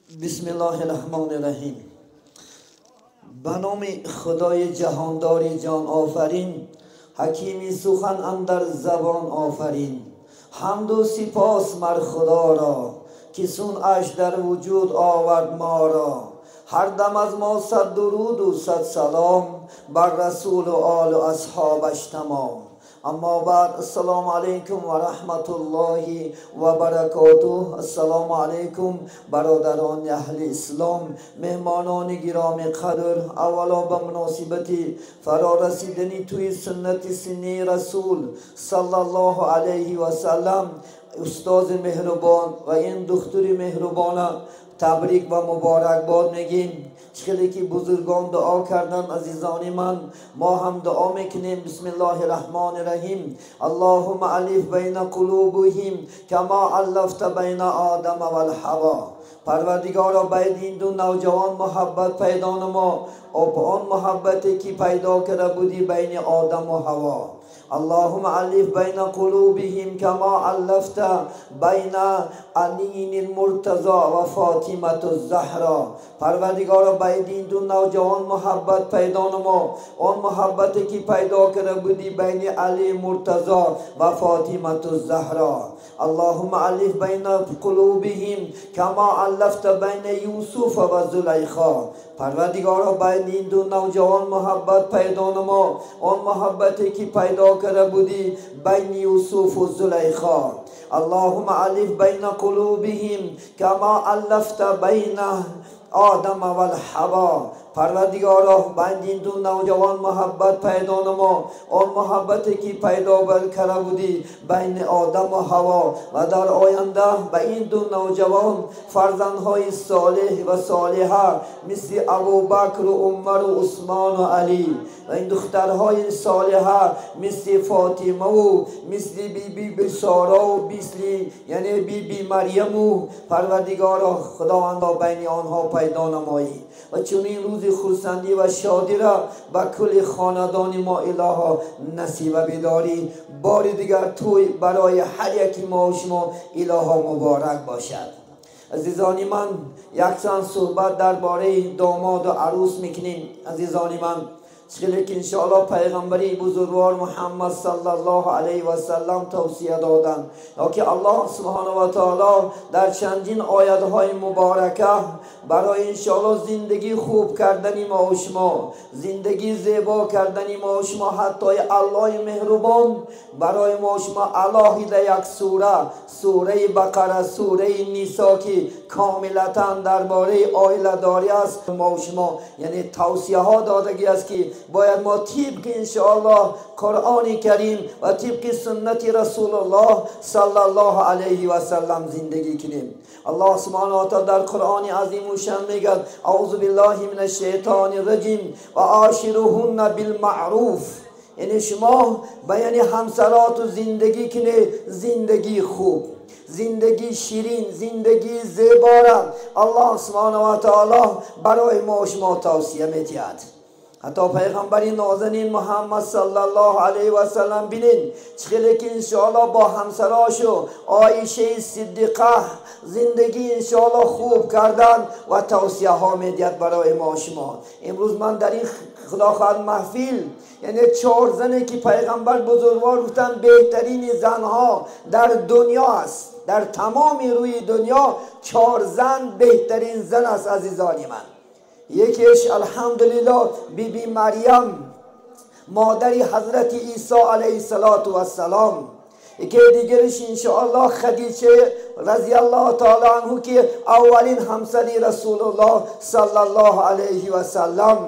بسم الله الرحمن الرحیم. به نام خدای جهاندار جان آفرین، حکیمی سخن اندر زبان آفرین. حمد و سپاس مر خدا را که صنعش در وجود آورد ما را. هر دم از ما صد درود و صد سلام بر رسول و آل و اصحابش تمام. اما بعد، السلام علیکم و رحمت الله و برکاته. السلام علیکم برادران اهل اسلام، مهمانان گرامی قدر. اولا به مناسبت فرارسیدن توی سنت سنی رسول صلی الله علیه و سلم، استاد مهربان و این دختر مهربانه تبریک و مبارک باد میگیم. خیلی که بزرگان دعا کردن، عزیزان من، ما هم دعا میکنیم. بسم الله الرحمن الرحیم. اللهم الف بین قلوبهم کما الفت بین آدم و الحوا. پروردگارا، باید این دو نوجوان محبت پیدا نما و آن محبتی که پیدا کرده بودی بین آدم و حوا. اللهم الف بین قلوبهم کما الفت بین علی المرتضی و فاطمه الزهرا. پروردگارا، باید این دو نوجوان محبت پیدا نما، آن محبتی که پیدا کرده بودی بین علی مرتضی و فاطمه الزهرا. اللهم الف بین قلوبهم کما الفت بین یوسف و زلیخا. پروردگارا، باید این دو نوجوان محبت پیدا نما، آن محبتی که پیدا کرده بودی بین یوسف و زلیخا. اللهم الف بین قلوبهم کما الفت بین آدم و الحوا. پروردگارا، باید این دو نوجوان محبت پیدا نما، آن محبتی که پیدا کرده بودی بین آدم و حوا، و در آینده به این دو نوجوان فرزندهای صالح و صالحه مثل ابوبکر و عمر و عثمان و علی، و این دخترهای صالحه مثل فاطمه و مثل بی بی سارا و مثل یعنی بی بی مریم و پروردگارا خداوندا بین آنها پیدا نمایی و چنین روز خرسندی و شادی را به کل خاندان ما الها نصیب بداری. بار دیگر توی برای هر یکی ما و شما الها مبارک باشد. عزیزان من، یک چند صحبت درباره داماد و عروس میکنیم. عزیزان من، خیلی که انشاءالله پیغمبری بزرگوار محمد صلی الله علیه و سلم توصیه دادن، یا که الله سبحانه و تعالی در چندین آیت‌های مبارکه برای انشاءالله زندگی خوب کردن ما و شما، زندگی زیبا کردن ما و شما، حتی الله مهربان برای ما و شما علاهیده یک سوره، سوره بقره، سوره نساء که کاملا درباره عائله داری است، ما و شما یعنی توصیه ها دادگی است که باید ما طبق انشاءالله قرآن کریم و طبق سنت رسول الله صلی الله علیه و سلم زندگی کنیم. الله سبحانه و تعالی در قرآن عظیم و شان میگه: اعوذ بالله من الشیطان الرجیم و عاشرهن بالمعروف. یعنی شما با یعنی همسرات زندگی کنید، زندگی خوب، زندگی شیرین، زندگی زیبا را الله سبحانه و تعالی برای ما و شما توصیه می‌دهد. حتی پیغمبر نازنین محمد صلی الله علیه و سلم بینین خیلی که انشاءالله با همسراشو عایشه صدیقه زندگی انشاءالله خوب کردن و توصیه ها میدید برای ما شما. امروز من در این خدا خواهد محفل یعنی چهار زنی که پیغمبر بزرگوار گفتن بهترین زنها در دنیا است، در تمام روی دنیا چهار زن بهترین زن است عزیزان من. یکیش الحمدلله بی بی مریم مادر حضرت عیسی علیه السلام، یکی دیگرش انشاءالله خدیجه رضی الله تعالی عنه که اولین همسر رسول الله صلی الله علیه و سلم،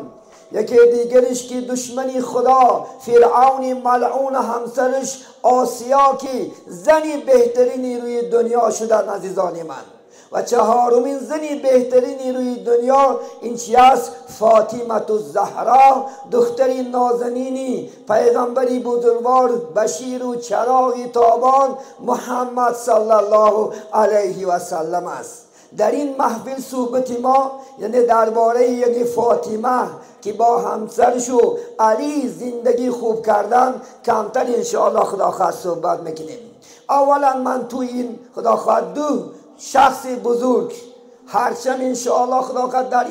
یکی دیگرش که دشمنی خدا فرعون ملعون همسرش آسیا که زنی بهترین روی دنیا شدن عزیزان من، و چهارمین زنی بهترین روی دنیا این چی است؟ فاطمه الزهرا دختر نازنینی پیغمبری بزرگوار بشیر و چراغ تابان محمد صلی الله علیه و سلم است. در این محفل صحبت ما یعنی درباره یعنی فاطمه که با همسرش و علی زندگی خوب کردن کمتر انشاءالله خدا خواست صحبت میکنیم. اولا من تو این خدا خواهد دو شخص بزرگ هرچند انشاءالله خدا قد در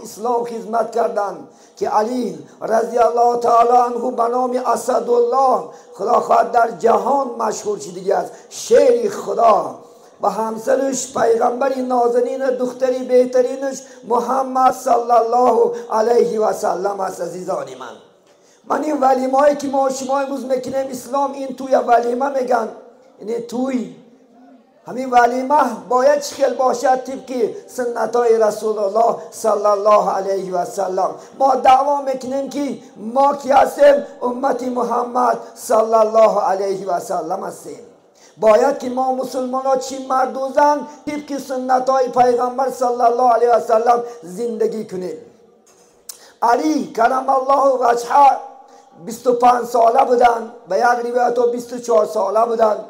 اسلام خدمت کردن که علی رضی الله تعالی عنه به نام اسدالله خدا خواهد در جهان مشهور شده است، شیر خدا و همسرش پیغمبر نازنین دختری بهترینش محمد صلی الله علیه و سلم است. عزیزان من این ولیمه‌ای که ما شما امروز میکنیم، اسلام این توی ولیمه میگن، یعنی توی همین ولیمه باید چخل باشد طبق سنت‌های رسول الله صلی الله علیه و سلم. ما دعوا میکنیم که ما کی هستیم؟ امت محمد صلی الله علیه و سلم هستیم. باید که ما مسلمان ها چی مرد و زن طبق سنت‌های پیغمبر صلی الله علیه و سلم زندگی کنیم. علی کرم الله وجهه 25 ساله بودن، به یک روایت 24 ساله بودن.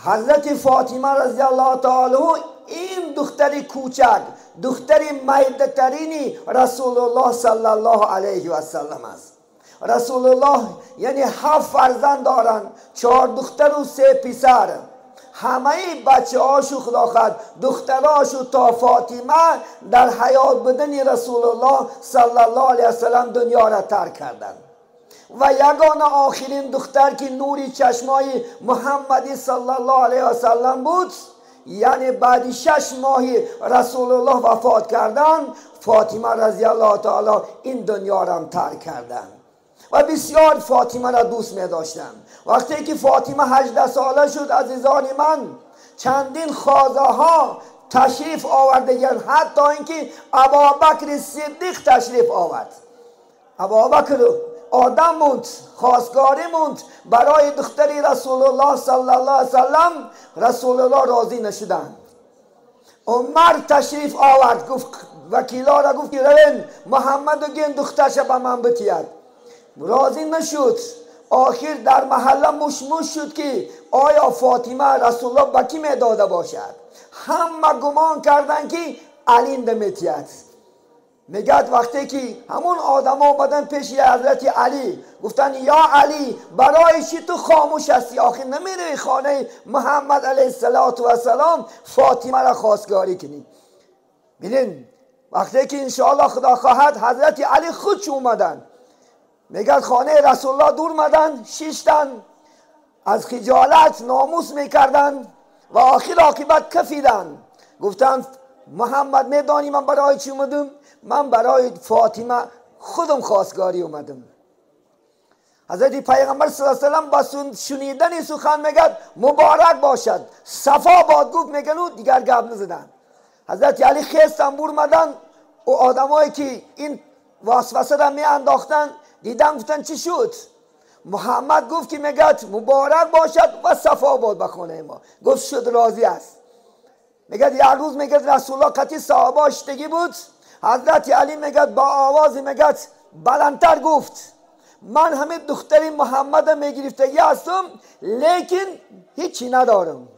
حضرت فاطمه رضی الله تعالی این دختر کوچک، دختر میده ترین رسول الله صلی الله علیه و سلم است. رسول الله یعنی 7 فرزند دارند، 4 دختر و 3 پسر. همه بچه هاشو خدا خواهد دختراشو تا فاطمه در حیات بودن رسول الله صلی الله علیه و سلم دنیا را ترک کردند. و یگانه آخرین دختر که نوری چشمای محمدی صلی الله علیه و سلم بود، یعنی بعد 6 ماه رسول الله وفات کردن، فاطمه رضی الله تعالی این دنیا را ترک کردن. و بسیار فاطمه را دوست می داشتن. وقتی که فاطمه 18 ساله شد، عزیزان من، چندین خوازه ها تشریف آوردگن، حتی اینکه ابابکر صدیق تشریف آورد. ابابکر آدم موند، خواستگاری موند برای دختری رسول الله صلی الله علیه وسلم. رسول الله راضی نشدن. عمر تشریف آورد، گفت وکیلا را گفت که روین محمد و گین دخترش به من بتید. راضی نشد. آخر در محله مشموش شد که آیا فاطمه رسول الله به کی می داده باشد؟ همه گمان کردن که علی میتید. میگد وقتی که همون آدم آمدن پیش حضرت علی، گفتن یا علی برای چی تو خاموش هستی؟ آخر نمیری خانه محمد علیه السلام فاطمه را خواستگاری کنی. ببینین وقتی که انشاءالله خدا خواهد حضرت علی خودش اومدن، میگد خانه رسول الله دور مدن، شیشتن، از خجالت ناموس میکردن و آخر عاقبت کفیدن. گفتن محمد میدانی من برای چی اومدم؟ من برای فاطمه خودم خواستگاری اومدم. حضرت پیغمبر صلی الله علیه و سلم با شنیدن سخن میگد مبارک باشد، صفا باد. گفت میگن او دیگر گپ نزدن. حضرت علی خیستن برمدن و آدمایی که این وسوسه را می انداختن دیدن، گفتن چی شد؟ محمد گفت که میگد مبارک باشد و صفا باد به خانه ما. گفت شد، راضی است. میگد یک روز میگد رسول الله قطعی صحابه اشتگی بود. حضرت علی میگد با آواز میگد بلندتر گفت من همه دختری محمد میگرفتگی هستم، لیکن هیچی ندارم،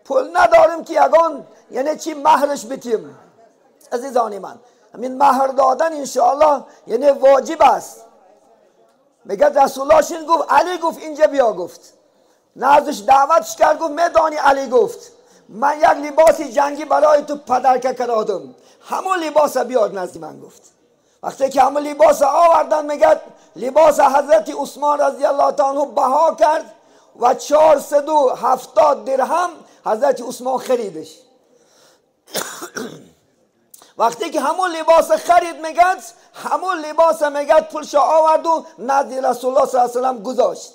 پول ندارم که یگان یعنی چی مهرش بتیم. عزیزان من، همین مهر دادن انشاءالله یعنی واجب است. میگد رسول الله شین گفت علی گفت اینجا بیا. گفت نازش دعوتش کرد، گفت میدانی علی گفت من یک لباس جنگی برای تو پدرکه کردم، همون لباس بیار نزد من. گفت وقتی که همون لباس آوردن، میگد لباس حضرت عثمان رضی الله تعالی عنه بها کرد و 470 درهم حضرت عثمان خریدش. وقتی که همون لباس خرید، میگد همون لباس میگد پولش آورد و نزد رسول الله صلی الله علیه و سلم گذاشت.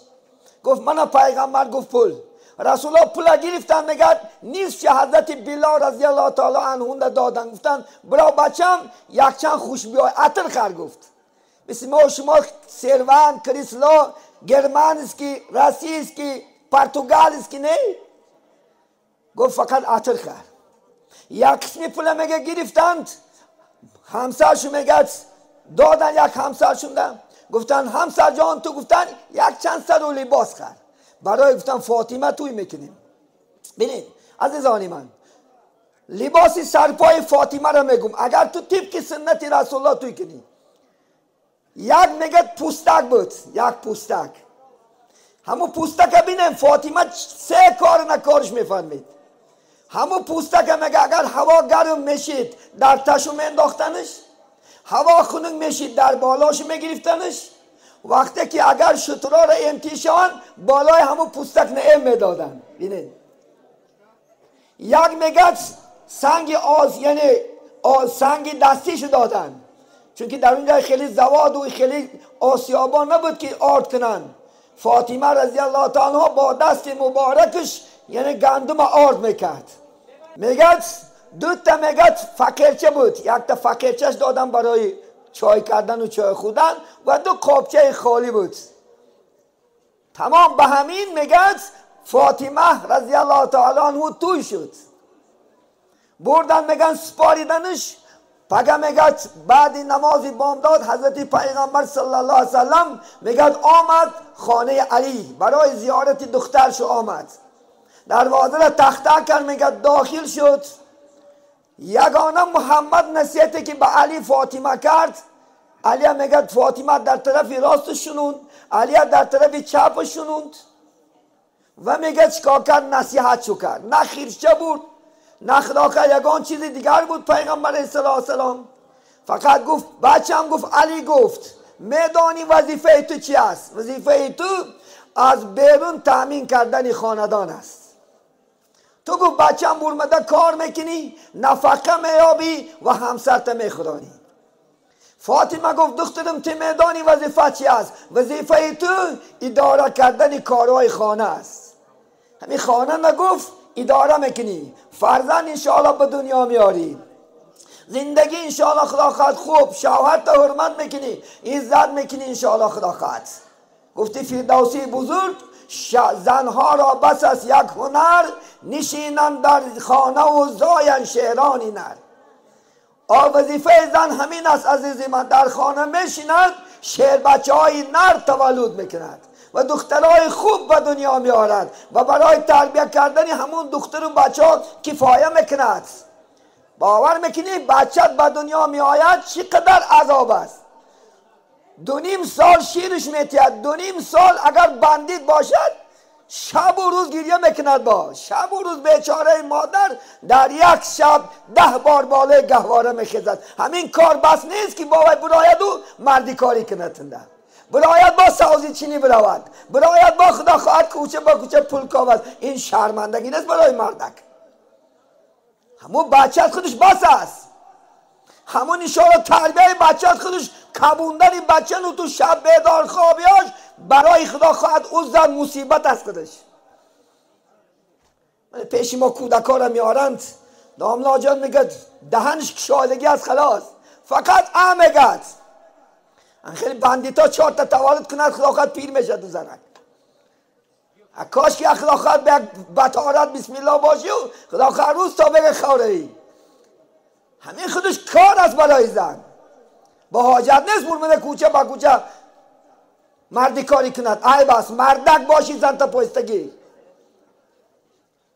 گفت من پیغمبر گفت پول. رسول الله پول گرفتن، میگد نیست که حضرت بلال رضی الله تعالی عنه دادن. گفتن برا بچم یک چند خوش بیای عطر خر. گفت مثل ما شما سروان کریسلا گرمانسکی راسیسکی پرتغالسکی نه، گفت فقط عطر خر. یک قسمی پول میگه گرفتند، همسرشو میگه دادن یک همسرشون ده. گفتن همسر جان تو، گفتن یک چند سر و لباس خر برای گفتن فاطمه توی میکنیم. ببینید عزیزان من، لباس سرپای فاطمه را میگم اگر تو طبق سنت رسول الله توی کنی. یک میگه پوستک بود، یک پوستک، همون پوستک ببینیم فاطمه 3 کار نکارش میفهمید. همو پوستک میگه اگر هوا گرم میشید در تشو مینداختنش، هوا خنک میشید در بالاش میگرفتنش. وقتی که اگر شترا را امتی شوند بالای همو پوستک نه میدادن. ببینید یک میگه سنگ آز، یعنی سنگ دستیش دادن، چون که در اونجا خیلی زواد و خیلی آسیابان نبود که آرد کنن. فاطمه رضی الله تعالی عنها با دست مبارکش یعنی گندم آرد میکرد. میگه دو تا میگه فقیرچه بود، یک تا فقیرچهش دادن برای چای کردن و چای خوردن و دو قابچه خالی بود. تمام به همین میگه فاطمه رضی الله تعالی عنها توی شد. بردن میگن سپاریدنش. پگه میگه بعد نماز بامداد حضرت پیغمبر صلی الله علیه وسلم میگه آمد خانه علی برای زیارت دخترش آمد. دروازه را تخته کرد، میگه داخل شد. یگانه محمد نصیحتی که به علی فاطمه کرد، علی میگه فاطمه در طرف راست شنوند، علی در طرف چپ شنوند و میگه چیکار کرد؟ نصیحت شو کرد. نه خیرچه بود نه خدا کرد یگان چیز دیگر بود. پیغمبر صلی الله علیه وسلم فقط گفت بچم، گفت علی گفت میدانی وظیفه تو چی است؟ وظیفه تو از بیرون تامین کردن خاندان است. تو گفت بچم برمده کار میکنی، نفقه میابی و همسرت میخورانی. فاطمه گفت دخترم تو میدانی وظیفه چی است؟ وظیفه تو اداره کردن کارهای خانه است. همین خانه نگفت اداره میکنی، فرزند انشاءالله به دنیا میاری، زندگی انشاءالله خدا خواهد خوب، شوهر تا حرمت میکنی، عزت میکنی انشاءالله خدا خواهد. گفتی فردوسی بزرگ زنها را بس است یک هنر، نشینند در خانه و زاین شعرانی نر. وظیفه زن همین است عزیزی من، در خانه میشیند شعر بچه های نر تولد میکند و دخترای خوب به دنیا میارد و برای تربیت کردن همون دختر و بچه ها کفایه میکند. باور میکنی بچه به دنیا میآید چقدر عذاب است. 2.5 سال شیرش میتید، 2.5 سال اگر بندید باشد شب و روز گریه میکند. با شب و روز بیچاره مادر در یک شب 10 بار بالای گهواره میخیزد. همین کار بس نیست که باید براید و مردی کاری کند، براید با سازی چینی برود، براید با خدا خواهد کوچه با کوچه پول کاوز. این شرمندگی نیست برای مردک. همون بچه خودش بس است، همون انشاءالله تربیه بچه خودش، کبوندن این بچه نو تو شب بیدار خوابیاش برای خدا خواهد او زن مصیبت است خودش. پیش ما کودکا را میارند، داملا جان میگه دهنش کشادگی است خلاص، فقط ا میگه. خیلی بندیتا 4 تا تولد کند خدا خواهد پیر میشه دو زنک. کاش که خدا خواهد به بطارت بسم الله باشی و خدا خواهد روز تا بگه خوره ای. همین خودش کار است برای زن. با حاجت نیست برمده کوچه با کوچه مردی کاری کند. عیب است مردک باشی زن تا پایستگی.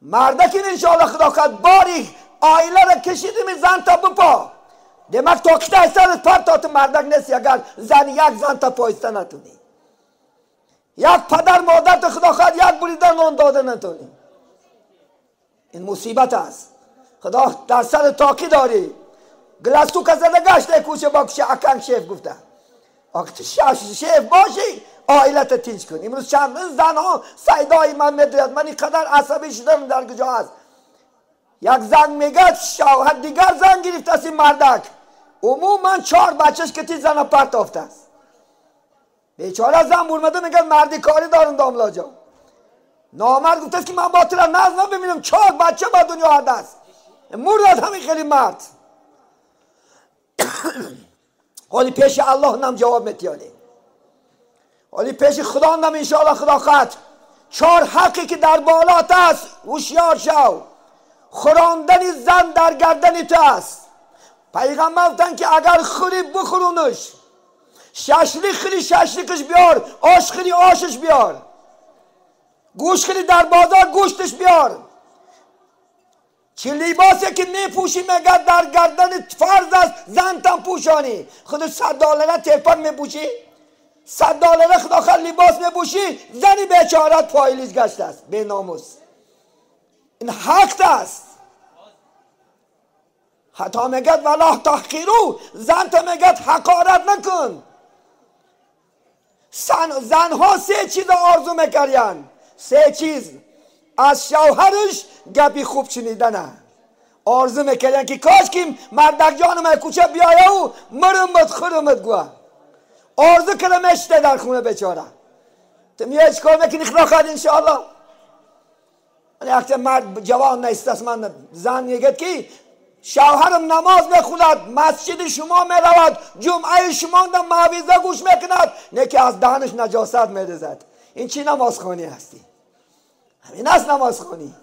مردک این انشاءالله خدا خواهد باری آیله را کشیدیم زن تا بپا. demak toqita aytsangiz partoti مردک نیستی اگر زن یک زن تا پایسته نتونی، یک پدر مادر تا خدا خواهد یک بریده نان داده نتونی. این مصیبت است. خدا در سر تاقی داری گلاسو که زده گشته کوچه با کوچه اکن شیف گفته آخه تو شیف باشی عائلت تینج کن. امروز چند زن ها سیدای من میدوید، من اینقدر عصبی شدم در کجا است. یک زن میگه شوهر دیگر زن گرفته است این مردک، عموما 4 بچهش که تی زن پرت آفته است. بیچاره زن برمده میگه مردی کاری دارم داملا جان. نامرد گفته است که من با تو را نظم ببینم 4 بچه با دنیا آورده است. مرد همین خیلی مرد. حالی پیش الله نم جواب میتیانی، حالی پیش خدا نم انشاءالله خدا خواهد. 4 حقی که در بالات است هوشیار شو. خوراندن زن در گردن تو است. پیغمبر گفتن که اگر خوری بخورونش، ششلی خوری ششلیکش بیار، آش خوری آشش بیار، گوش خوری در بازار گوشتش بیار. چه لباسی که میپوشی مگر در گردن فرض است زن تن پوشانی. خود $100 تلفن میپوشی، $100 خدا خواهد لباس میپوشی، زنی بیچارت پایلیز گشته است به ناموس. این حق است. حتی میگد ولا تحقیرو، زن تا میگد حقارت نکن. زنها سه چیز آرزو میکردن، سه چیز از شوهرش گپی خوب شنیدنه آرزو میکردن که کاش که مردک جانم کوچه بیایه و مرمت خورمت گوه آرزو کرده میشته در خونه بیچاره. تو میای چیکار میکنی خدا خواهد انشاءالله؟ یک مرد جوان نیست است، من زن میگه که شوهرم نماز میخوند، مسجد شما میرود، جمعه شما در معویزه گوش میکند، نه که از دهنش نجاست میریزد. این چی نمازخوانی هستی؟ همین است نمازخوانی.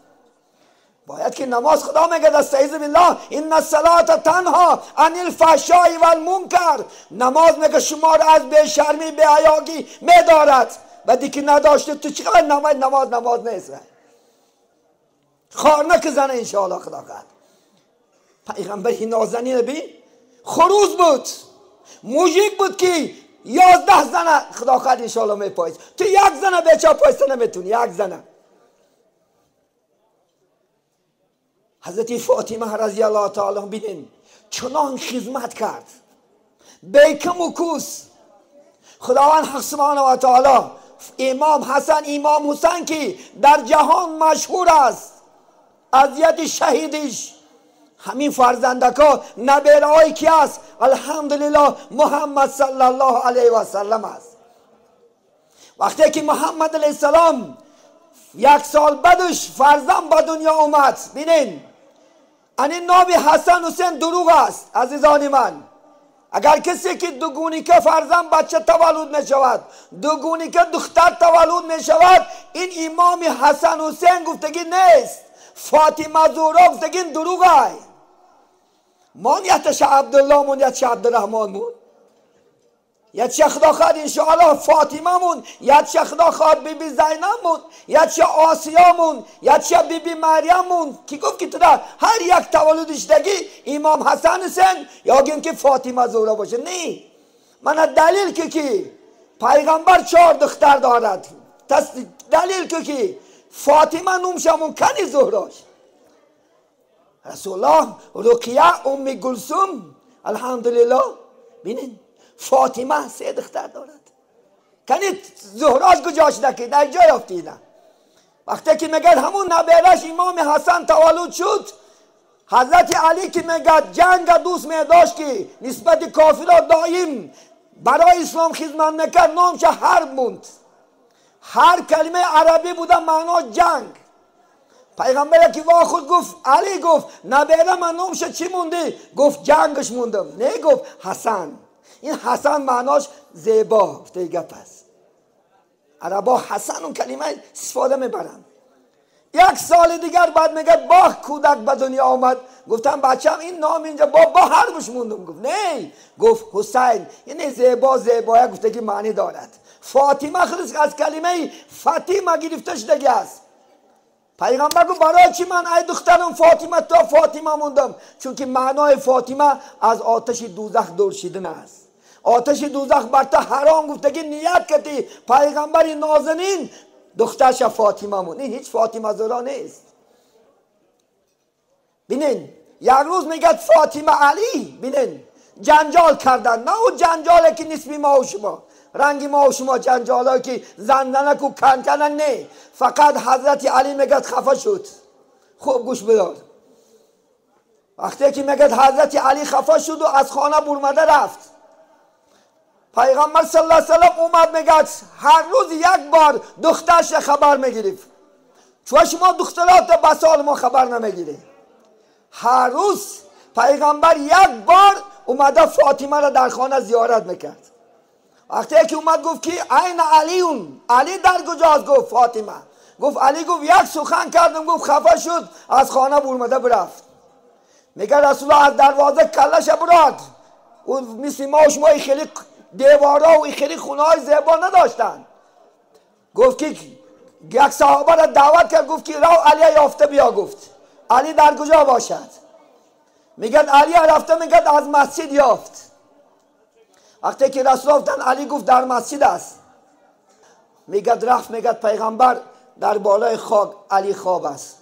باید که نماز خدا میگه استعیذ بالله ان الصلاة تنها عن الفحشاء والمنکر. نماز میگه شما را از بی‌شرمی بی‌حیایی میدارد. بعدی که نداشته تو چقدر نماز نماز نماز نیست. خار نکزنه انشاءالله خدا قد. پیغمبر نازنین بی خروز بود، موژیک بود که 11 زنه خدا قد انشاءالله میپایست. تو یک زنه بیچاره پایسته نمیتونی، یک زنه. حضرت فاطمه رضی الله تعالی ببینین چنان خدمت کرد بیکم و کوس. خداوند حق سبحانه و تعالی امام حسن امام حسین که در جهان مشهور است اذیت شهیدش، همین فرزندکا نبیرهایی که است الحمدلله محمد صلی الله علیه و سلم است. وقتی که محمد علیه السلام یک سال بعدش فرزند به دنیا اومد، ببینین این نام حسن حسین دروغ است عزیزان من. اگر کسی که دوگونیکه فرزند بچه تولد می شود، دوگونیکه دختر تولد می شود، این امام حسن حسین گفتگی نیست، فاطمه زهرا گفتگی دروغ است. من یتش عبدالله مون یتش عبدالرحمن مون یتش خدا خواهد انشاءالله فاطمه مون، یتش خدا خواهد بی بی زینب مون، یتش آسیا مون، یتش بی بی مریم مون. کی گفت که تو هر یک تولدش دگی امام حسن حسین یا گیم که فاطمه زهرا باشه؟ نه. من دلیل که پیغمبر 4 دختر دارد، دلیل که فاطمه نومشمون کنی زهراش. رسول الله رقیه ام گلثوم الحمدلله بینین فاطمه 3 دختر دارد، کنی زهراش کجاش نکید در جای افتیده. وقتی که میگه همون نبیرش امام حسن تولد شد، حضرت علی که میگه جنگ دوست میداشت که نسبت کافرها دائم برای اسلام خدمت میکرد، نامش حرب موند. هر کلمه عربی بوده معنا جنگ. پیغمبر که وا خود گفت علی گفت نبیره من نامش چی موندی؟ گفت جنگش موندم. نه گفت حسن. این حسن معناش زیبا گفته گپ است. عربا حسن اون کلمه استفاده میبرن. یک سال دیگر بعد میگه با کودک به دنیا آمد، گفتم بچم این نام اینجا با حربش موندم. گفت نه، گفت حسین، یعنی زیبا زیبا گفته که معنی دارد. فاطمه خودش از کلمه فاطمه گرفته شده است. پیغمبر گفت برای چی من ای دخترم فاطمه تا فاطمه موندم؟ چون که معنای فاطمه از آتش دوزخ دور شدن است. آتش دوزخ بر تو حرام گفته که نیت کردی. پیغمبر نازنین دخترش فاطمه مون. این هیچ فاطمه زهرا نیست. ببینین یک روز میگه فاطمه علی، ببینین جنجال کردن، نه اون جنجاله که نسبی ما و شما رنگ ما و شما جنجالایی که زنزنک و کنکنن، نه. فقط حضرت علی میگه خفه شد. خوب گوش بدار. وقتی که میگه حضرت علی خفه شد و از خانه برمده رفت، پیغمبر صلی الله علیه و سلم اومد میگه هر روز یک بار دخترش خبر میگرفت. چون شما دخترات به سال ما خبر نمیگیره. هر روز پیغمبر یک بار اومده فاطمه را در خانه زیارت میکرد. وقتی که اومد گفت که عین علیون، علی در کجاست؟ گفت فاطمه. گفت علی گفت یک سخن کردم، گفت خفه شد از خانه برمده برفت. میگه رسول الله از دروازه کلش براد. او مثل ما و شما خیلی دیوارا و خیلی خونه های زیبا نداشتن. گفت که یک صحابه را دعوت کرد، گفت که رو علی یافته بیا. گفت علی در کجا باشد؟ میگه علی رفته، میگه از مسجد یافت. وقتی که رسول الله علی گفت در مسجد است. میگه رفت، میگه پیغمبر در بالای خاک علی خواب است.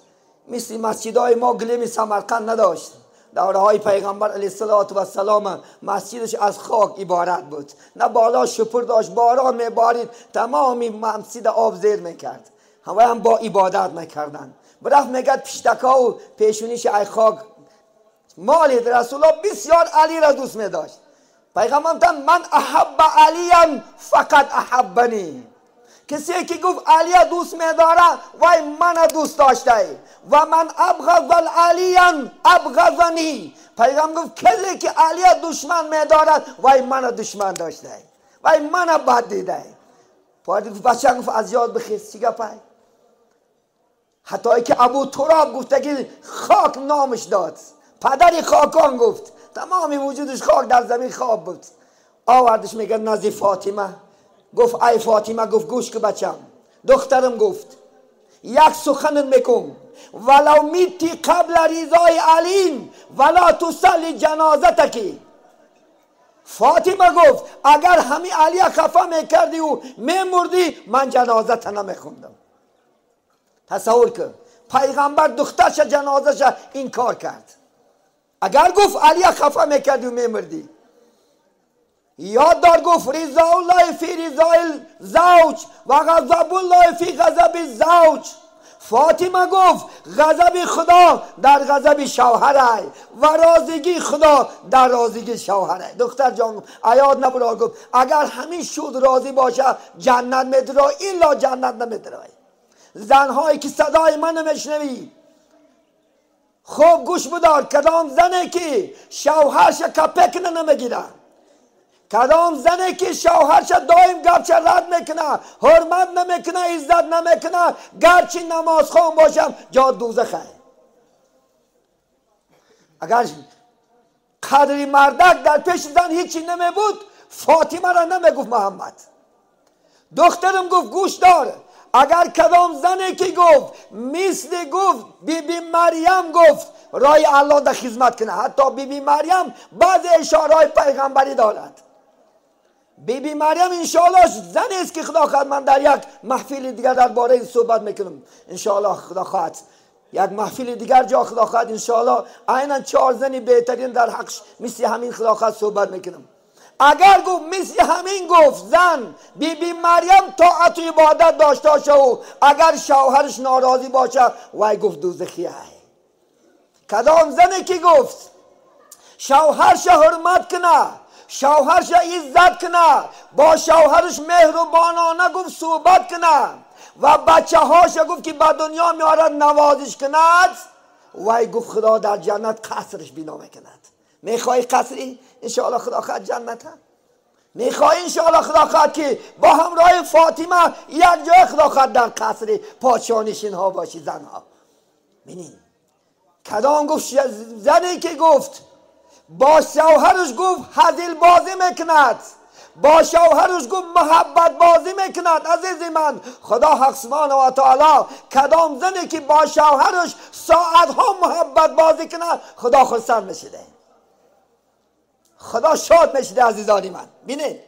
مثل مسجدهای ما گلیم سمرقند نداشت، دوره های پیغمبر علیه الصلاة و السلام مسجدش از خاک عبارت بود، نه بالا شپر داشت، باران میبارید تمامی مسجد آب زیر میکرد، همه هم با عبادت میکردن. برفت میگد پشتکا و پیشونیش ای خاک مالید. رسول الله بسیار علی را دوست میداشت. پیغمبر من احب علیم فقط احبنی، کسی که گفت علی دوست میداره وای من دوست داشته، و من ابغض العلیم ابغضنی. پیغمبر گفت کسی که علی دشمن میدارد وای من دشمن داشته، وای من بد دیده. پادی گفت بچه گفت از یاد بخیز چی گپای، حتی که ابو تراب گفته که خاک نامش داد، پدر خاکان گفت، تمامی وجودش خاک در زمین خواب بود. آوردش میگه نزد فاطمه، گفت ای فاطمه، گفت گوش که بچم، دخترم، گفت یک سخن میکن، ولو میتی قبل رضای علی ولا تصلی جنازتکی. فاطمه گفت اگر همی علی خفه میکردی و میمردی من جنازت نمیخوندم. تصور کن پیغمبر دخترش جنازش این کار کرد. اگر گفت علی خفه میکردی و میمردی، یاد دار گفت رضا الله فی رضای الزوج و غضب الله فی غضب الزوج. فاطمه گفت غضب خدا در غضب شوهره و راضیگی خدا در راضیگی شوهره. دختر جان ایاد نبرا، گفت اگر همین شد راضی باشه جنت میدرای، الا جنت نمیدرای. زنهایی که صدای من نمیشنوی خوب گوش بدار، کدام زنه که شوهرش کپک نمیگیره، کدام زنه که شوهرش دائم گپش رد میکنه، حرمت نمیکنه، عزت نمیکنه، گرچه نماز خون باشم جا دوزخه. اگر قدری مردک در پیش زن هیچی نمی بود، فاطمه را نمیگفت محمد. دخترم گفت گوش دار، اگر کدام زنه که گفت مثل گفت بی بی مریم گفت رای الله در خدمت کنه، حتی بی بی مریم بعض اشارهای پیغمبری دارد. بی بی مریم انشاءالله زن است که خدا خواهد من در یک محفل دیگر درباره این صحبت میکنم انشاءالله، خدا خواهد یک محفل دیگر جا خدا خواهد انشاءالله عینا 4 زنی بهترین در حقش مثل همین خدا خواهد صحبت میکنم. اگر گفت مثل همین گفت زن بی بی مریم طاعت و عبادت داشته باشه و اگر شوهرش ناراضی باشه وای گفت دوزخیه. کدام زنی که گفت شوهرش حرمت کنه، شوهرش عزت کنه، با شوهرش مهربانانه گفت صحبت کنه و بچه هاش گفت که به دنیا میارد نوازش کند، وای گفت خدا در جنت قصرش بنا میکند. میخوای قصری؟ انشاءالله خدا خواهد جنت هم میخوای، انشاءالله خدا خواهد که با همراه فاطمه یک جای خدا خواهد در قصر پادشاه ها باشی زنها. ببینین کدام گفت زنی که گفت با شوهرش گفت هزیل بازی میکند، با شوهرش گفت محبت بازی میکند. عزیز من خدا حق سبحانه و تعالی کدام زنی که با شوهرش ساعتها محبت بازی کند خدا خرسند میشده، خدا شاد میشده. عزیزانی من بینید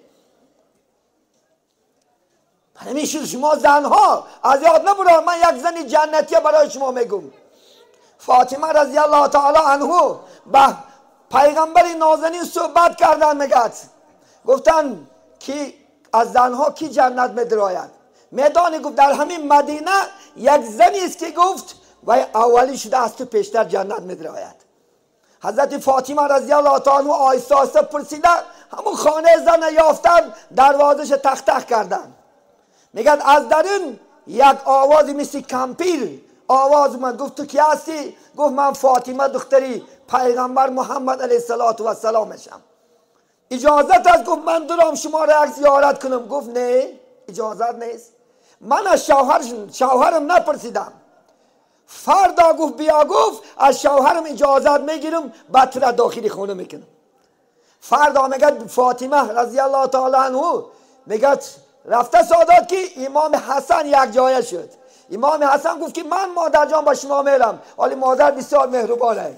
همیشه شما زنها از یاد نبرد، من یک زن جنتی برای شما میگم. فاطمه رضی الله تعالی عنه با پیغمبر نازنین صحبت کردن، میگد گفتن که از زنها کی جنت میدراید؟ میدانی گفت در همین مدینه یک زنی است که گفت و اولی شده از تو پیشتر جنت میدراید. حضرت فاطمه رضی الله تعالی عنها آهسته آهسته پرسیده، همون خانه زن یافتن، دروازش تخ تخ کردن. میگن از درون یک آوازی مثل کمپیر آواز من، گفت تو کی هستی؟ گفت من فاطمه دختری پیغمبر محمد علیه الصلاة میشم. اجازت است؟ گفت من درام شما را یک زیارت کنم. گفت نه اجازت نیست، من از شوهرم نپرسیدم. فردا گفت بیا، گفت از شوهرم اجازت میگیرم بعد را داخل خونه میکنم. فردا میگه فاطمه رضی الله تعالی عنه میگه رفته سادات که امام حسن یک جایه شد. امام حسن گفت که من مادر جان با شما میرم. ولی مادر بسیار مهربانه،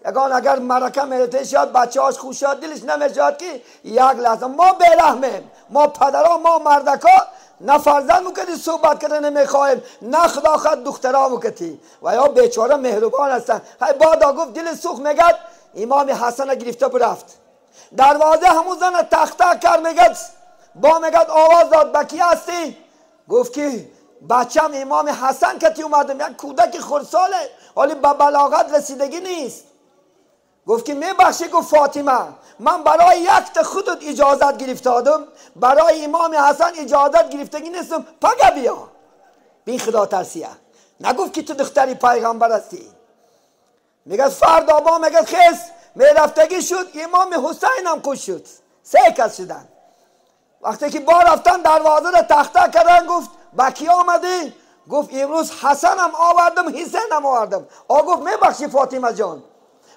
یگان اگر مرکه میرته شد بچه هاش خوش شد دلش نمیشد که یک لحظه ما بیرحمیم، ما پدرها ما مردکا نه فرزند مکتی صحبت کرده نمیخواهیم، نه خدا خواهد دخترها مکتی و یا بیچاره مهربان هستن. های بادا گفت دل سوخ میگد امام حسن گرفته برفت دروازه همون زن تخته کرد میگد با میگد آواز داد به کی هستی؟ گفت که بچم امام حسن کتی اومدم، یک کودک خردساله حالی به بلاغت رسیدگی نیست. گفت که میبخشی؟ گفت فاطمه من برای یک خودت اجازت گرفتادم، برای امام حسن اجازت گرفتگی نیستم، پگه بیا. بین خدا ترسیه، نگفت که تو دختری پیغمبر هستی. میگه فردا با میگه خیز میرفتگی شد، امام حسین هم کش شد، سه کس شدن. وقتی که با رفتن دروازه را تخته کردن، گفت با کی آمدی؟ گفت امروز حسن هم آوردم، حسین هم آوردم. آ گفت میبخشی فاطمه جان،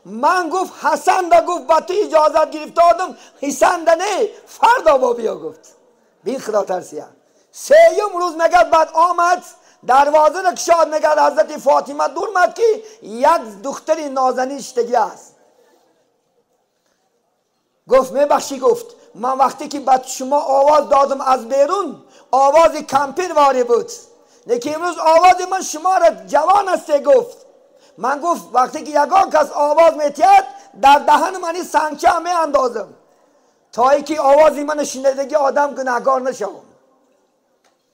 من گفت حسن دا گفت با تو اجازت گرفتادم، حسین دا نه، فردا با بیا. گفت بین خدا ترسیه. سیوم روز میگه بعد آمد دروازه را کشاد، میگه حضرت فاطمه دور مد که یک دختری نازنین شتگی است. گفت میبخشی؟ گفت من وقتی که به شما آواز دادم از بیرون آواز کمپیر واری بود، لیکن امروز آواز من شما را جوان است. گفت من گفت وقتی که یگان کس آواز میتید در دهن من این سنگچه می اندازم تا اینکه آواز من شنیدگی آدم گناهگار نشوم.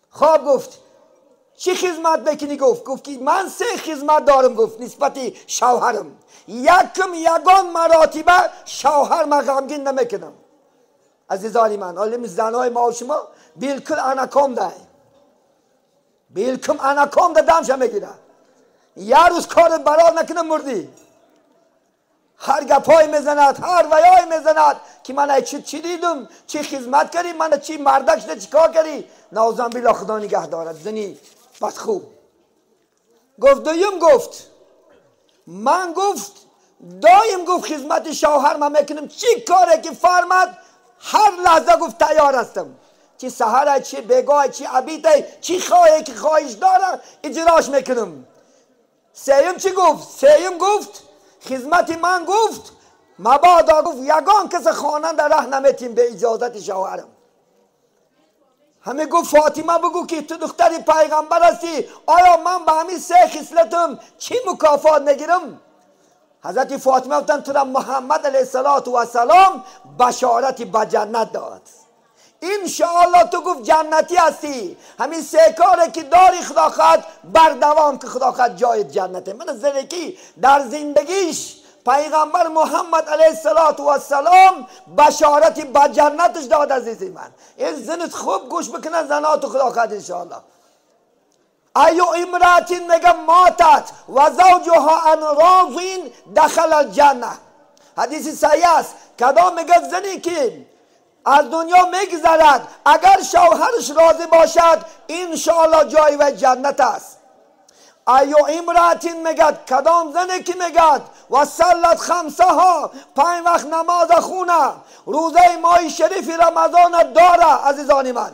خواب گفت چی خدمت بکنی؟ گفت گفت که من سه خدمت دارم. گفت نسبت شوهرم، یکم یگان مراتبه شوهر من غمگین نمیکنم. عزیزانی من، عالم زنای ما و شما بالکل انکام ده، بالکل انکام ده دمش میگیره. یه روز کار برات نکنه مردی. هر گپای میزند، هر ویای میزند که من چی دیدم، چی خدمت کردی، من چی مردک شده چی کار کردی. نعوذ بالله خدا نگه دارد زنی بس خوب. گفت دویم گفت من گفت دایم گفت خدمت شوهر من میکنم، چی کاره که فرمد هر لحظه گفت تیار هستم، چی سحره، چی بگاه، چی عبیده، چی خواهی که خواهش داره اجراش میکنم. سیم چی گفت؟ سیم گفت خدمت من گفت مبادا گفت یگان کس خانه در ره نمیتیم به اجازت شوهرم. همه گفت فاطمه بگو که تو دختر پیغمبر هستی، آیا من به همین سه خصلتم چی مکافات میگیرم؟ حضرت فاطمه گفتن تو را محمد علیه السلام بشارت به جنت داد، انشاءالله تو گفت جنتی هستی. همین سه کاره که داری خدا خواهد بردوام که خدا خواهد جای جنته. من زندگی در زندگیش پیغمبر محمد علیه السلام بشارت به جنتش داد. عزیزی من این زنت خوب گوش بکنن، زنات خدا خواهد انشاءالله. ایو امراتین میگه ماتت و زوجها عن راض دخل الجنه. حدیث صحیح است. کدام میگه زنی که از دنیا میگذرد اگر شوهرش راضی باشد انشاءالله جای و جنت است. ایو امراتین میگد کدام زنی که میگد و صلت خمسه ها، 5 وقت نماز خونه، روزه ماه شریف رمضان داره عزیزان من،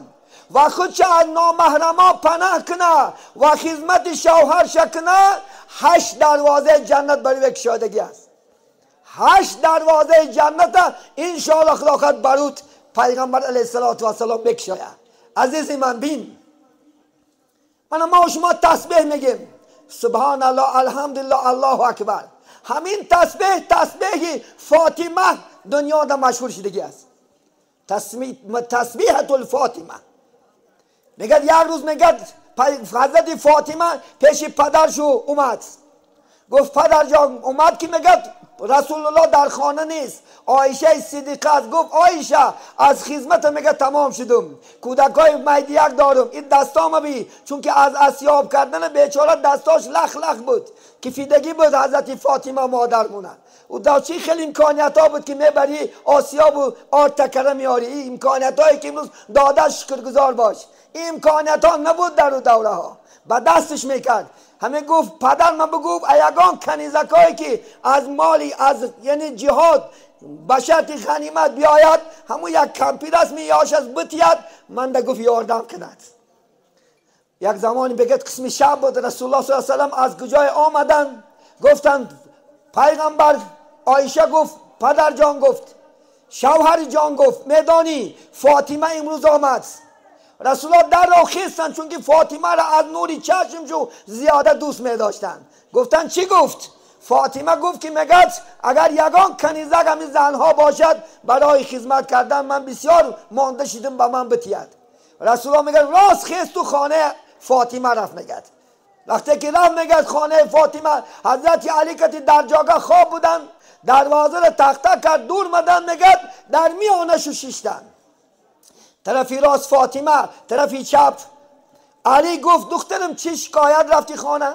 و خودش از نامحرما پناه کنه و خدمت شوهرش کنه، 8 دروازه جنت برای کشادگی است. 8 دروازه جنت انشاءالله خدا خواهد بروت پیغمبر علیه السلام بکشاید. عزیزی من بین من ما و شما تسبیح میگیم سبحان الله الحمدلله الله اکبر، همین تسبیح تسبیح فاطمه دنیا دا مشهور شدگی است. تسبیحة الفاطمه. میگد یک روز میگد حضرت فاطمه پیش پدرشو اومد، گفت پدر جان اومد که میگد رسول الله در خانه نیست، عایشه صدیقه است. گفت عایشه از خدمت میگه تمام شدم، کودکای میدیک دارم، این دستام بی، چون که از اسیاب کردن بیچاره دستاش لخ لخ بود، کفیدگی بود حضرت فاطمه مادرمونه. و دا چی خیلی امکانیت ها بود که میبری آسیاب و آرد تکره میاری، این امکانیت هایی که امروز داده شکرگزار باش، این امکانیت ها نبود در اون دوره ها، به دستش میکرد. همه گفت پدر من بگو ایگان کنیزکایی که از مالی از یعنی جهاد به شرط غنیمت بیاید، همون یک کمپیر است میاش از بتید، من ده گفت یاردم کند. یک زمانی بگید قسم شب بود، رسول الله صلی الله علیه و سلم از کجای آمدن، گفتند پیغمبر، عایشه گفت پدر جان گفت شوهر جان گفت میدانی فاطمه امروز آمد. رسول الله در را خیستن چون که فاطمه را از نوری چشمشو زیاده دوست می داشتن. گفتن چی گفت؟ فاطمه گفت که میگد اگر یگان کنیزک همین زنها باشد برای خدمت کردن من بسیار مانده شدم به من بتید. رسول الله میگه راست خیست تو خانه فاطمه رفت. میگد وقتی که رفت میگد خانه فاطمه، حضرت علی که در جاگه خواب بودن، دروازه را تخته کرد دور مدن، میگد در میانه شیشتن، طرفی راست فاطمه، طرفی چپ علی. گفت دخترم چی شکایت رفتی خانه؟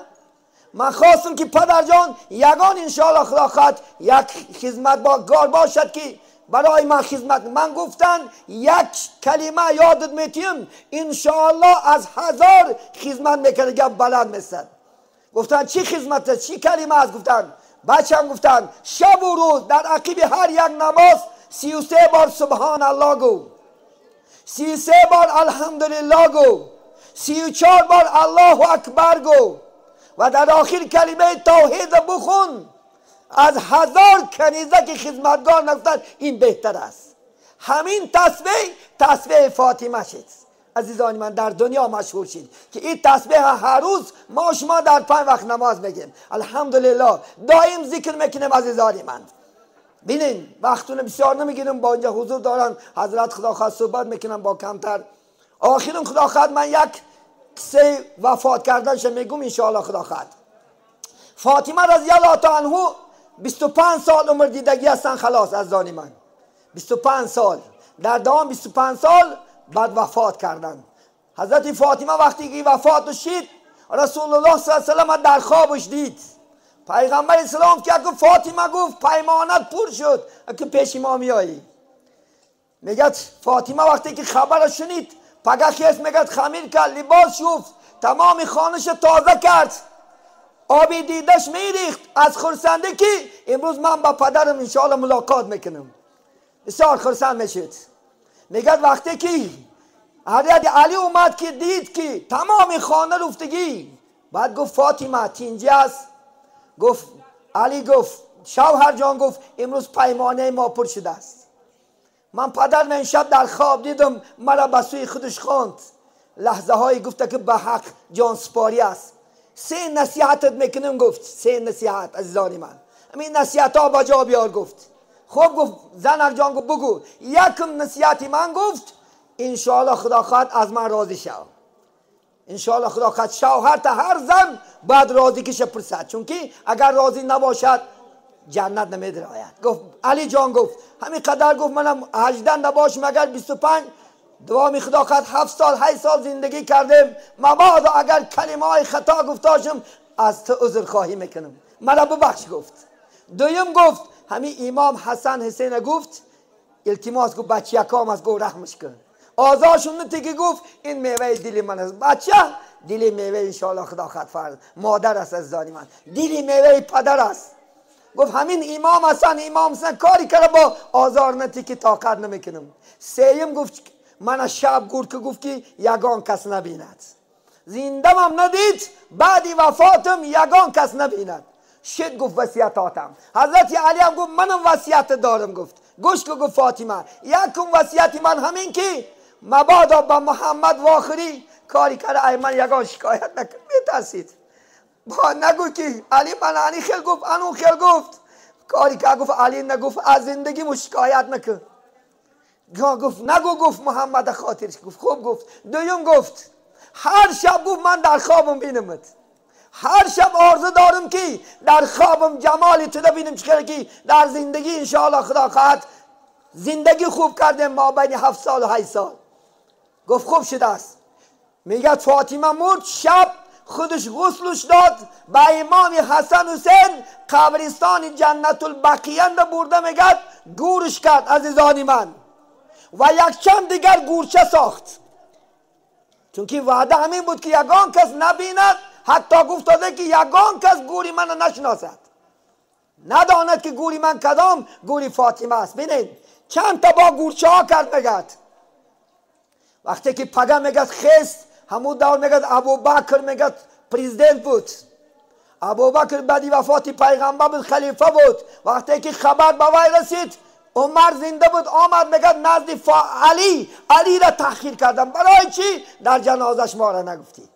من خواستم که پدر جان یگان انشاءالله خدا خواهد یک خدمت با گار باشد که برای من خدمت. من گفتن یک کلمه یادت میتیم انشاءالله از 1000 خدمت میکنه گپ بلند میستد. گفتن چی خدمت است، چی کلمه است؟ گفتن بچم، گفتن شب و روز در عقب هر یک نماز 33 بار سبحان الله گو، 33 بار الحمدلله گو، 34 بار الله اکبر گو و در آخر کلمه توحید بخون. از 1000 کنیزه که خدمتگار نگفتن این بهتر است. همین تسبیح تسبیح فاطمه شد. عزیزان من در دنیا مشهور شد که این تسبیح هر روز ما شما در 5 وقت نماز میگیم. الحمدلله دائم ذکر میکنیم. عزیزان من ببینین وقتون بسیار نمیگیرم، با اینجا حضور دارن حضرت خدا خواست صحبت میکنم با کمتر. آخرم خدا خواهد من یک قصه وفات کردنش میگم انشاءالله خدا خواهد. فاطمه رضی الله تعالی عنها 25 سال عمر دیدگی هستن خلاص. از دانی من 25 سال در دوام 25 سال بعد وفات کردن. حضرت فاطمه وقتی که وفات شد رسول الله صلی الله علیه و سلم در خوابش دید. پیغمبر اسلام که اگه فاطمه گفت پیمانت پر شد اگه پیش ما میایی. میگه فاطمه وقتی که خبرش شنید پگه خیست میگه خمیر کرد، لباس شفت، تمام خانش تازه کرد، آبی دیدش میریخت از خرسندی که امروز من با پدرم انشاءالله ملاقات میکنم. بسیار خرسند میشد. میگه وقتی که حضرت علی اومد که دید که تمام خانه رفتگی، بعد گفت فاطمه تینجی است. گفت علی، گفت شوهر جان، گفت امروز پیمانه ما پر شده است. من پدرم امشب در خواب دیدم مرا به سوی خودش خواند. لحظه هایی گفته که به حق جان سپاری است. 3 نصیحتت میکنم. گفت 3 نصیحت عزیزان من، همین نصیحت ها با جا بیار. گفت خب، گفت زنک جان، گفت بگو. یکم نصیحتی من گفت انشاءالله خدا خواهد از من راضی شو. انشاءالله خدا خواهد شوهر تا هر زن باید راضی کشه پرسد، چون که اگر راضی نباشد جنت نمیدراید. گفت علی جان، گفت همین قدر، گفت منم 18 نباشم اگر 25 دوامی خدا خواهد 7 سال 8 سال زندگی کردیم، مبادا اگر کلمه های خطا گفتاشم از تو عذر خواهی میکنم، مرا ببخش. گفت دویم، گفت همین امام حسن حسین گفت التماس، گفت بچه یکام است، گفت رحمش کن، آزارشون نتیگه. گفت این میوه دل من است، بچه دل میوه انشاءالله خدا خواهد فرد مادر است، از من دل میوه پدر است. گفت همین امام حسن، امام حسن کاری کرده با آزار نتی که طاقت نمیکنم. سیم گفت من شب گور که گفت که یگان کس نبیند، زندم هم ندید، بعدی وفاتم یگان کس نبیند. شد گفت وصیتاتم. حضرت علی هم گفت منم وصیت دارم. گفت گوش که، گفت فاطمه یکم وصیت من همین که مبادا با محمد واخری کاری کرده ای من یگان شکایت نکن. میترسید با نگو که علی من علی خیل گفت انو خیل گفت کاری که گفت علی نگفت از زندگی شکایت نکن. گفت نگو، گفت محمد خاطرش. گفت خوب. گفت دویم، گفت هر شب گفت من در خوابم بینمت، هر شب آرزو دارم که در خوابم جمال تو ببینم، چه که در زندگی انشاءالله خدا خواهد زندگی خوب کردیم ما بین 7 سال و 8 سال. گفت خوب شده است. میگه فاطمه مرد، شب خودش غسلش داد به امام حسن حسین قبرستان جنت البقیه برده، میگه گورش کرد عزیزان من و یک چند دیگر گورچه ساخت، چون که وعده همین بود که یگان کس نبیند، حتی گفت داده که یگان کس گوری من نشناسد، نداند که گوری من کدام گوری فاطمه است. ببینید چند تا با گورچه ها کرد. میگد وقتی که پگه میگد خست همون دور میگد ابوبکر میگد پرزیدنت بود، ابوبکر بعدی وفات پیغمبر بود، خلیفه بود. وقتی که خبر به وی رسید عمر زنده بود، آمد میگد نزد علی، علی را تحقیر کردم، برای چی در جنازش ما را نگفتی؟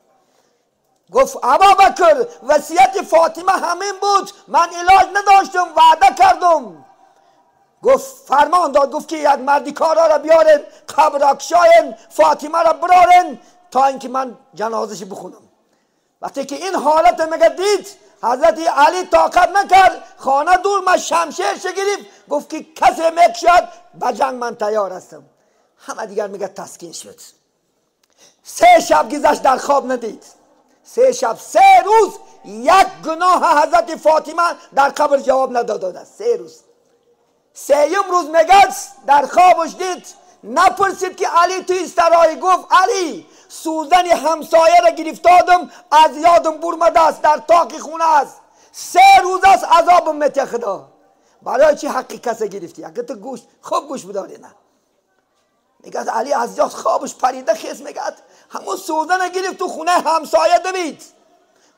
گفت ابابکر وصیت فاطمه همین بود، من علاج نداشتم، وعده کردم. گفت فرمان داد، گفت که یک مردی کارا را بیارن، قبر را کشاین، فاطمه را برارن تا اینکه من جنازش بخونم. وقتی که این حالت میگه دید، حضرت علی طاقت نکرد، خانه دور من شمشیرش گرفت، گفت که کسی میکشد به جنگ من تیار هستم. همه دیگر میگه تسکین شد. 3 شب گذشت در خواب ندید. 3 شب 3 روز یک گناه حضرت فاطمه در قبر جواب نداده. 3 روز. سیم روز میگه در خوابش دید، نپرسید که علی توی سرای، گفت علی سوزن همسایه را گرفتادم، از یادم برمده است، در تاق خونه است، 3 روز است عذابم میته خدا. برای چی حقی کسی گرفتی؟ اگه تو گوش خوب گوش بداری نه. میگه علی از یاد خوابش پریده خیز، میگه همون سوزن گرفت تو خونه همسایه دوید.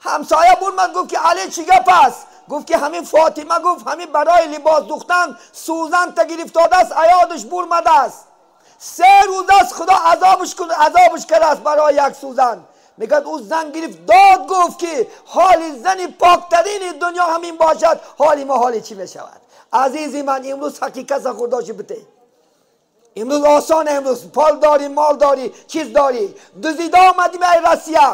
همسایه برمد گفت که علی چی گپ است؟ گفت که همین فاطمه، گفت همین برای لباس دوختن سوزن تا گرفتاده است، ایادش برمده است، 3 روز است خدا عذابش کنه، عذابش کرده است برای یک سوزن. میگه او زن گرفت داد، گفت که حال زن پاکترین دنیا همین باشد، حال ما حال چی میشود؟ عزیزی من امروز حقیقت خورداشی بده. امروز آسان، امروز پال داری، مال داری، چیز داری، دزدیده آمدیم ای روسیه،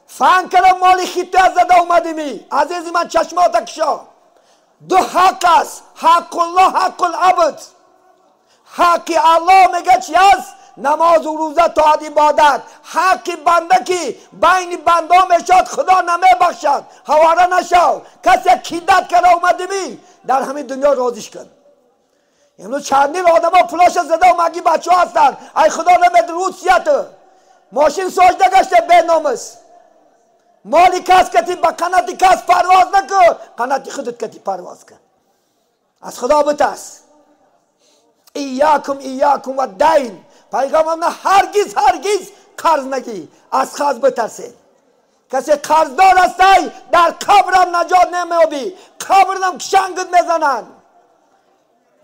فن کردم مال خیته از زده اومدیمی. عزیزی من چشمات کشا. 2 حق است، حق الله، حق العبد. حق الله میگه چی است؟ نماز و روزه، طاعت، عبادت. حق بنده که بین بنده میشد خدا نمیبخشد، حواره نشو. کسی کیدت کرده اومدیمی در همین دنیا راضیش کن. امروز چندین آدم ها پلاش زده و مگی بچه ها هستن، ای خدا نمید روسیت ماشین ساجده گشته به نامس، مالی کس کتی با قناتی کس پرواز نکن، قناتی خودت کتی پرواز کن. از خدا بترس. ایاکم ایاکم و دین. پیغمبر نه هرگز هرگز قرض نگی، از قرض بترسید. کسی قرضدار هستی در قبرم نجات نمیابی، قبرم کشنگت میزنن.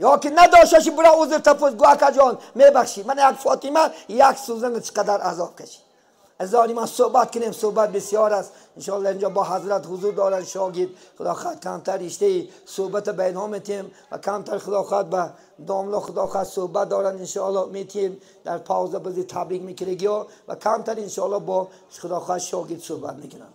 یا که نداشتشی برا عذر تپوز، گو اکا جان میبخشی من یک فاطمه یک سوزن چقدر عذاب کشید. از من صحبت کنیم، صحبت بسیار است. انشاءالله اینجا با حضرت حضور دارن شاگرد، خدا خواهد کمتر رشته صحبت به اینها میتیم و کمتر خدا خواهد به داملا خدا خواهد صحبت دارن انشاءالله میتیم در پاوزه بزی تبریک میکرگی ها و کمتر انشاءالله با خدا خواهد شاگرد صحبت میکنن.